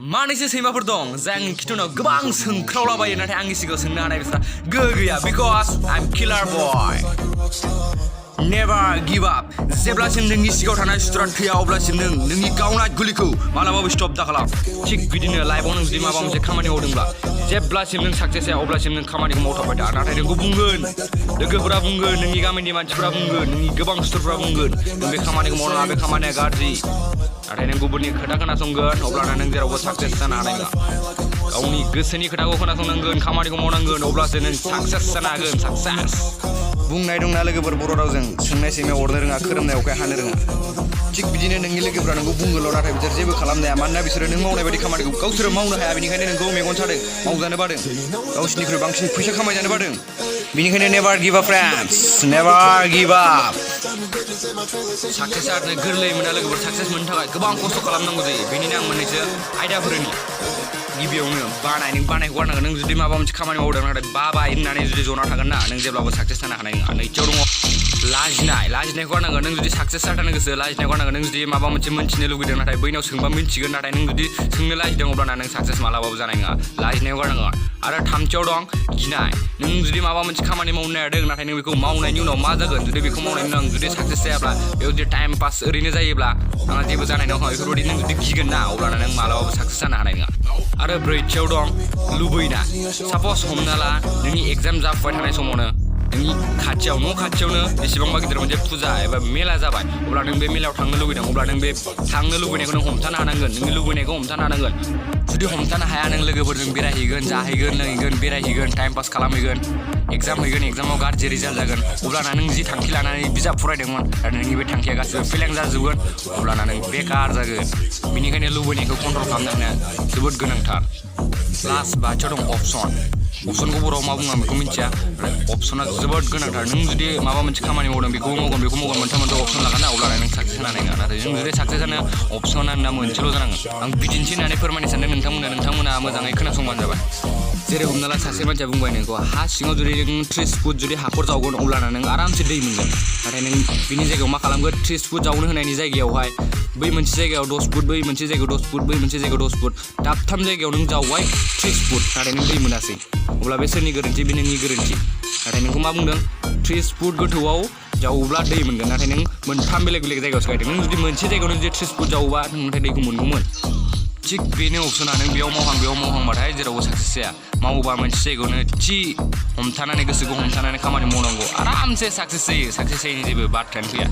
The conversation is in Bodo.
मानैसो सैमाफोर दं जाय आंनि खिथुनाव गोबां सोंख्रावलाबायो नाथाय आंनि सिगाङाव सोंनो हानाय बिस्रा गोहो गैया बिकज आइ एम किलार बय नेभार गिव आप जेब्लासिम नोंनि सिगाङाव थानाय सुथुरा थैया अब्लासिम नोंनि गावनाय गुलिखौ मालाबाबो स्टप दाखालाम थिग बिदिनो लाइफआव नों जुदि माबा मोनसे खामानि मावदोंब्ला जेब्लासिम नों साक्सेस जाया अब्लासिम नों खामानिखौ मावथाबबाय था नाथाय नोंखौ बुंगोन लोगोफोरा बुंगोन नोंनि गामिनि मानसिफोरा बुंगोन नोंनि गोबां सुथुरफोरा बुंगोन नों बे खामानिखौ मावनाङा बे खामानिया गाज्रि नाथाय नों गुबुननि खोथा खोनासंगोन अब्लाना नों जेरावबो साक्सेस जानो हानाय नङा गावनि गोसोनि खोथाखौ खोनासंनांगोन खामानिखौ मावनांगोन अब्लासो नों साक्सेस जानो हागोन साक्सेस बुंनाय दंना लोगोफोर बर' रावजों सोंनाय सैमाया अरनो रोङा खोरोमनाय अखाया हानो रोङा थिग बिदिनो नोंनि लोगोफ्रा नोंखौ बुंगोनल' नाथाय बिसोर जेबो खालामनो हाया मानोना बिसोरो नों मावनाय बायदि खामानिखौ गावसोरो मावनो हाया बेनिखायनो नोंखौ मेगन सादों मावजानो बादों गावसिनिख्रुइ बांसिन फैसा खामायजानो बादों बेनिखायनो नेभार गिभ आप फ्रेन्ड्स नेभार गिभ आप साक्सेस जानो गोरलै मोना लोगोफोर साक्सेस मोननो थाखाय गोबां खस्थ' खालामनांगौ जायो बेनिनो आं मोननैसो आयदाफोरनि गिबियावनो बानाय नों बानायखौ गारनांगोन नों जुदि माबा मोनसे खामानि मावदों नाथाय बाबाय होननानै जुदि जना थागोन ना नों जेब्लाबो साक्सेस जानो हानाय नङा नैथियाव दङ लाजिनायखौ गारनांगोन नों जुदि साक्सेस जानो गोसो लाजिनायखौ गारनांगोन नों जुदि माबा मोनसे मोनथिनो लुगैदों नाथाय बैनाव सोंबा मिन्थिगोन नाथाय नों जुदि सोंनो लाजिदों अब्लाना नों साक्सेस मालाबाबो जानाय नङा लाजिनायखौ गारनांगोन आरो थामथियाव दं गिनाय नों जुदि माबा मोनसे खामानि मावनो नागिरदों नाथाय नों बेखौ मावनायनि उनाव मा जागोन जुदि बेखौ मावनायनि उनाव जुदि साक्सेस जायाब्ला बेयाव जुदि टाइम पास ओरैनो जायोब्ला आंहा जेबो जानाय नङा बेफोरबायदि नों जुदि गिगोन ना अब्लाना नों मालाबाबो साक्सेस जानो हानाय नङा आरो ब्रैथियाव दं लुबैनाय सापस हमना ला नोंनि एग्जाम जाफुबाय थानाय समावनो नोंनि खाथियाव न' खाथियावनो बेसेबांबा गिदिर मोनसे फुजा एबा मेला जाबाय अब्ला नों बे मेलायाव थांनो लुबैदों अब्ला नों बे थांनो लुबैनायखौ नों हमथानो हानांगोन नोंनि लुबैनायखौ हमथानो हानांगोन जुदि हमथानो हाया नों लोगोफोरजों बेरायहैगोन जाहैगोन लोंहैगोन बेरायहैगोन टाइम पास खालामहैगोन एग्जाम हैगोन एग्जामाव गाज्रि रिजाल्ट जागोन अब्लाना नों जि थांखि लानानै बिजाब फरायदोंमोन आरो नोंनि बे थांखिया गासिबो फेलें जाजोबगोन अब्लाना नों बेकार जागोन बेनिखायनो लुबैनायखौ कन्ट्रल खालामनाया जोबोद गोनांथार लास्ट बाथियाव दं अपसनखौ बर'आव मा बुङो आं बेखौ मिन्थिया अपसना जोबोद गोनांथार नों जुदि माबा मोनसे खामानि मावदों बेखौ मावगोन मोनथाम अपसन लागोन ना अब्लाना नों साक्सेस जानो हानाय नङा नाथाय जों जुदि साक्सेस जानो अपसना ना मोनसेल' जानांगोन आं बिदिन्थि होननानै फोरमायनो सानदों नोंथांमोना मोजाङै खोनासंबानो जाबाय जेरै हमना ला सासे मानसिया बुंबाय नोंखौ हा सिङाव जुदि नों 30 फुट जुदि हाखर जावगोन अब्लाना नों आरामसे दै मोनगोन नाथाय नों बिनि जायगायाव मा खालामगोन 30 फुट जावनो होनायनि जायगायावहाय बै मोनसे जायगायाव 10 फुट बै मोनसे जायगायाव 10 फुट बै मोनसे जायगायाव 10 फुट दाबथाम जायगायाव नों जावबाय 30 फुट नाथाय नों दै मोनासै अब्ला बे सोरनि गोरोन्थि बे नोंनि गोरोन्थि नाथाय नोंखौ मा बुंदों 30 फुट गोथौआव जावोब्ला दै मोनगोन नाथाय नों मोनथाम बेलेग जायगायावसो गायदों नों जुदि मोनसे जायगायावनो जुदि 30 फुट जावोबा नों नाथाय दैखौ मोनगौमोन थिग बेनो अपसना नों बेयाव मावहांबाथाय जेरावबो साक्सेस जाया मावोबा मोनसे जायगायावनो थि हमथानानै गोसोखौ हमथानानै खामानि मावनांगौ आरामसे साक्सेस जायो साक्सेस जायैनि जेबो बाथ्रायानो फैया